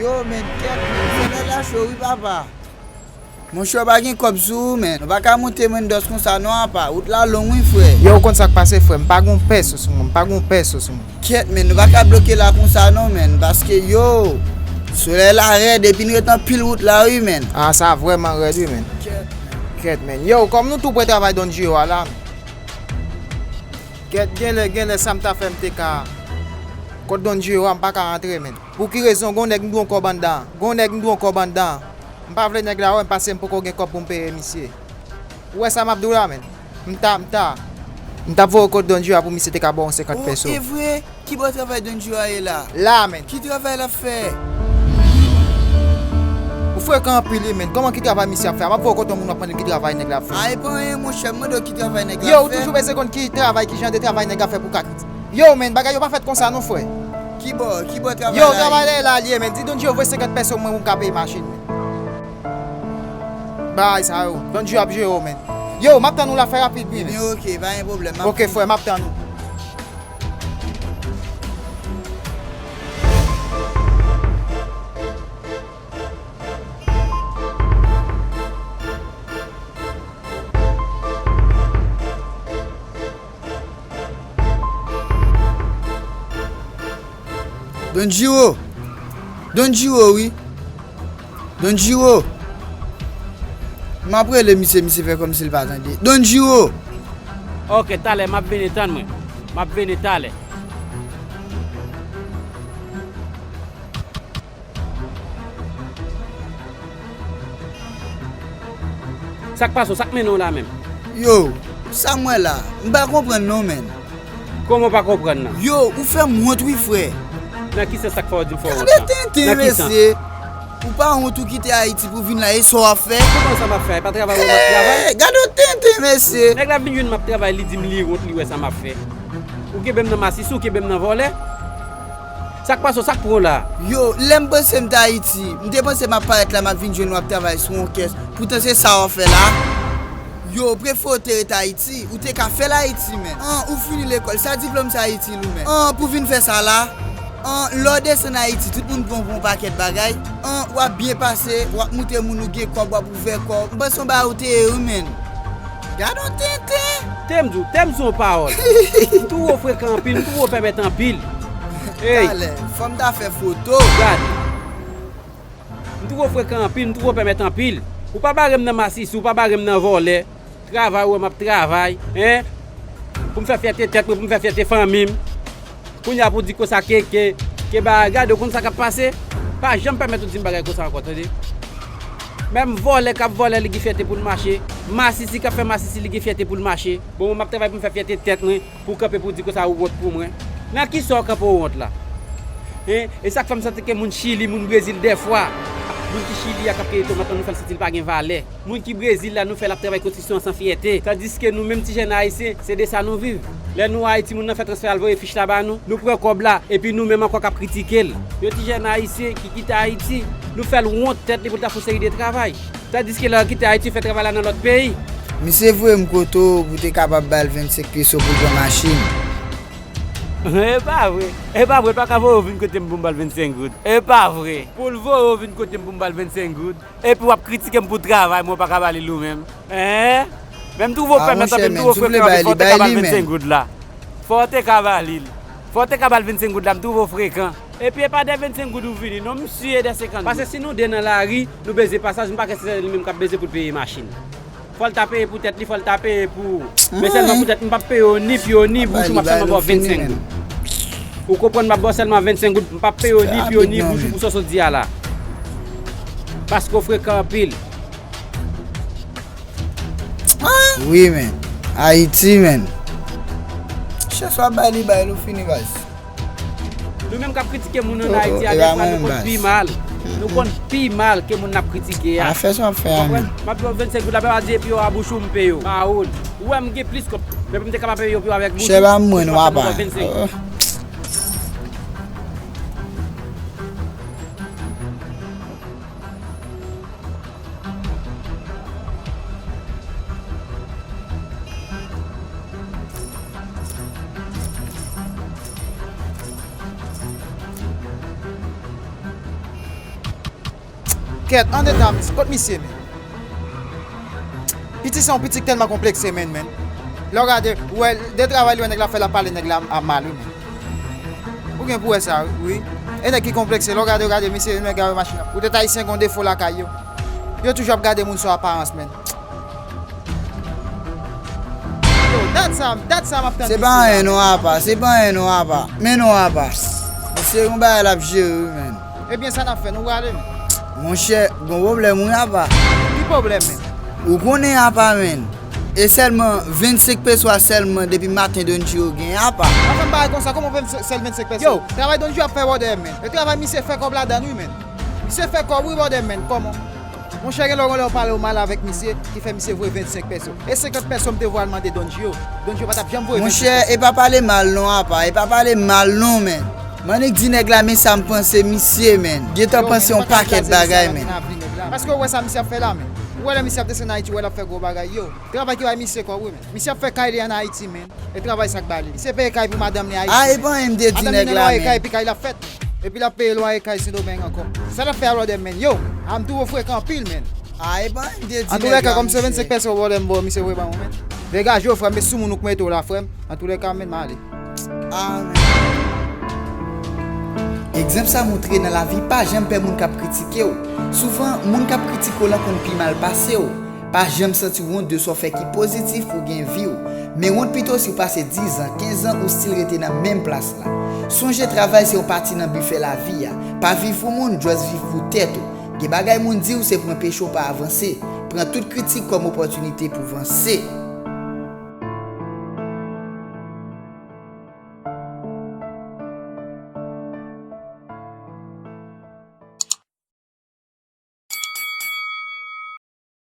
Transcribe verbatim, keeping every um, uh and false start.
Yo, men, kèt, men, solèy la cho, wi, papa. Monchè, w pa gen kòb sou ou, men. Ou pa ka monte Mendoz konsa, non, apa. Wout la long, wi, frè. Yo, ou konn sa k pase, frè. M pa gen yon pèso sou mwen. M pa gen yon pèso sou mwen. Kèt, men, nou pa ka bloke la konsa, non, men. Paske, yo, solèy la rèd, epi n ret anpil wout la, wi, men. Ah, sa vrèman rèd, wi, men. Kèt. Kèt, men. Yo, kòm nou tou prè travay Don Gio a la, men. Kèt, genlè, genlè, sa m ta fè, m te ka. Kot Don Gio a, m pa ka rantre, men. Pou ki rezon, gon nèg m dwe yon kòb anndan? Gon nèg m dwe yon kòb anndan? M pa vle nèg la wè m, paske m poko gen kòb pou m peye misye. Ou wè sa m ap di w la, men? M ta, m ta, m t ap voye w kot Don Gio a pou misye te ka ba w yon senkant pèso. Oh, e vre? Ki bò travay Don Gio a ye la? La, men. Ki travay l ap fè? Ou frekan anpil, wi, men. Kòman ki travay misye ap fè a? M ap voye w kot yon moun w ap mande l ki travay nèg la ap fè. A, e pa anyen, monchè, m mande w ki travay nèg la ap fè. Yo, ou toujou bezwen konn ki travay, ki jan de travay nèg ap fè pou w ka Yo, men, bagay yo pa fèt konsa non, frè. Ki bò, ki bò travay la ye? Yo, travay la ye la l ye, men. Di Don Gio voye senkant pèso mwen pou m ka peye machin, men. Bagay sa yo, Don Gio ap jere w, men. Yo, m ap tann ou la, fè rapid, wi, men. Ebyen, oke, pa gen pwoblèm, m ap vini. Oke, frè, m ap tann ou. Don Giro! Don Giro, wi. Don Giro! M ap rele misye, misye fè kòmsi l pa tande. Don Giro! Ok, talè, m ap vini, tann mwen. M ap vini talè. Sa k pase w? Sa k mennen w la menm? Yo, sa m wè la, m pa konprann non, menn. Kòman w pa konprann nan? Yo, ou fè m wont wi, frè. Nan ki sans sa k fè w di m fè w wont lan? Gade tenten, mesye. Ou pa wont ou kite Ayiti pou vin la, e sa w ap fè? Kòman sa m ap fè? E pa travay ou m ap travay? Hey, gade yon tenten, mesye. Nèg la vin jwenn m ap travay, li di m li wont, li wè sa m ap fè. Ou kenbe m nan masisi, ou kenbe m nan vòlè. Sa k pase w, sa k pran w la? Yo, lè m panse m t Ayiti, m te panse m ap parèt la, m ap vin jwenn w ap travay sou yon kès. Poutan se sa w ap fè la. Yo, prefere w te ret Ayiti, ou te ka fè l Ayiti, menn. An, ou fini lekòl, sa diplòm sa itil ou, menn? An, pou vin fè sa la? An, lè w desann Ayiti, tout moun pran w pou yon pakèt bagay. An, w ap byen pase, w ap moute moun ou gen kòb, w ap ouvè kò w. M panse yon bagay ou te ye wi, menn. Gade yon tenten! Tè m di w, tè m di w yon pawòl. M twouve w frekan anpil, m twouve w pèmèt anpil. Ey! Talè, fò m ta fè foto. Gade. M twouve w frekan anpil, m twouve w pèmèt anpil. Ou pa bare m nan masisi, ou pa bare m nan vòlè. Travay ou wè m ap travay, en? Pou m fè fyète tèt mwen, pou m fè fyète fanmi m. Kounye a pou w di konsa ke, ke, ke bagay, gade w konn sa k ap pase? Pa janm pèmèt ou di m bagay konsa ankò, tande? Menm vòlè k ap vòlè, li gen fyète pou l mache. Masisi k ap fè masisi, li gen fyète pou l mache. Bon, mwen m ap travay pou m fè fyète tèt mwen, pou w kanpe pou w di konsa ou wont pou mwen. Nan kisa w kanpe w wont la? En? E sa k fè m santi ke moun Chili, moun Brezil dèfwa, moun ki Chili a k ap keyi tomat la, nou fè l santi l pa gen valè. Moun ki Brezil la, nou fè l ap travay konstriksyon an san fyète. Tandiske nou menm ti jèn ayisyen, se de sa nou viv. Lè nou Ayiti, moun nan fè transfè al voye fich la ba nou, nou pran kòb la, epi nou menm ankò k ap kritike l. Yon ti jèn ayisyen ki kite Ayiti, nou fè l wont tèt li pou l ta fè yon seri de travay. Tandiske lè l kite Ayiti, fè travay la nan lòt peyi. Misye voye m kote w pou te kapab ba l vennsenk peso pou l pran machin. E pa vre. E pa vre, l pa ka voye w vin kote m pou m ba l vennsenk goud. E pa vre. Pou l voye w vin kote m pou m ba l vennsenk goud. Epi w ap kritike m pou travay mwen pa ka ba li l ou menm. Hein? Men m twouve w pèmèt anpil, m twouve w frekan anpil, fò w te ka ba l vennsenk goud la. Fò w te ka ba li l. Fò w te ka ba l vennsenk goud la, m twouve w frekan. Epi e pa de vennsenk goud ou vini non, m si e de senkant goud. Paske si nou de nan lari, nou bezwen pasaj, m pa kwè se li menm k ap bezwen pou l peye machin. Fò l ta peye pou tèt li, fò l ta peye pou. Men sèlman pou tèt, m p ap peye w ni pye w ni bouch ou, m ap sèlman ba w vennsenk goud. Ou konprann, m ap ba w sèlman vennsenk goud, m p ap peye w ni pye w ni bouch ou pou sa w sot di a la. Paske w frekan anpil. Wi, men. Ayiti, men. Chans w ap bay li, bay li, ou fini, baz. Nou menm k ap kritike moun ann Ayiti a, dèfwa nou konn pi mal. Nou konn pi mal ke moun n ap kritike a. Afè sa w ap fè a menm. M ap ba w vennsenk goud la, pa di epi yo a bouch ou m peye w. Pa ou. Ou wè m gen plis kòb. Men pou m te kapab peye yo pi avèk bouch ou, m t ap ba w vennsenk goud. Kèt, an de dam, kot misye, men? Piti sa yon piti ki tèlman konplekse, men, men. Lè w gade, ou wè, de travay li wè nèg la fè, l ap pale nèg la a mal, wi, men. Ou gen pou wè sa, wi. E nèg ki konplekse, lè w gade, w gade, misye, nèg gare machin nan. Poutèt Ayisyen gen yon defo lakay yo. Yo toujou ap gade moun sou aparans, men. Yo, dat sa, dat sa m ap tande. Se pa anyen non, apa, se pa anyen non, apa. Men non, apa. Misye, yon bagay l ap jere, wi, men. Ebyen, sa n ap fè, nou prale, men. Monchè, gon pwoblèm, wi, apa. Ki pwoblèm, men? Ou konnen, apa, men. E sèlman vennsenk peso a sèlman depi maten Don Gio gen, apa. Anfen, bagay konsa, kòman vennsenk, sèl vennsenk peso? Yo, travay Don Gio ap fè, brother, men. E travay misye fè kòb ladan, wi, men. Misye fè kòb, wi, brother, men. Kòman? Monchè, gen lè w, gen lè w pale w mal avèk misye, ki fè misye voye vennsenk peso. E senkant peso m te voye al mande Don Gio. Don Gio pa t ap janm voye vennsenk peso. Monchè, e pa pale mal non, apa, e pa pale mal non, men. M annik di nèg la, men sa m panse misye, men. Gentan panse yon pakèt bagay, men. Paske ou wè sa misye ap fè la, men. Ou wè lè misye ap desann Ayiti, ou wè l ap fè gwo bagay, yo. Travay ki bay misye kòb, wi, men. Misye ap fè kay li ann Ayiti, men. E travay sa k ba li. Misye peye kay pou madanm li Ayiti. A, e pa anyen m te di nèg la, men. Madanm li gen lwaye kay, epi kay la fèt. Epi l ap peye lwaye kay Sendomeng ankò. Sa l ap fè a, brother, men? Yo, a m twouve w frekan anpil, men. A, e pa anyen m te di nèg la, monchè. Antouka, kòm se vennsenk peso, brother, m ba w, misye voye ban mwen, men. Degaje w, frè m, e sou moun ou k mete w la, frè m. Antouka, men, m ale. A, men. Egzanp sa montre nan lavi, pa janm pè moun k ap kritike w. Souvan, moun k ap kritike w lan konn pi mal pase w. Pa janm santi w wont de sa w fè ki pozitif pou w gen vi w. Men wont pito si w pase diz an, kenz an, ou still rete nan menm plas la. Sonje travay se yon pati nan bifè lavi a. Pa viv pou moun, just viv pou tèt ou. Gen bagay moun di w, se pou enpeche w pa avanse. Pran tout kritik kòm opòtinite pou vanse.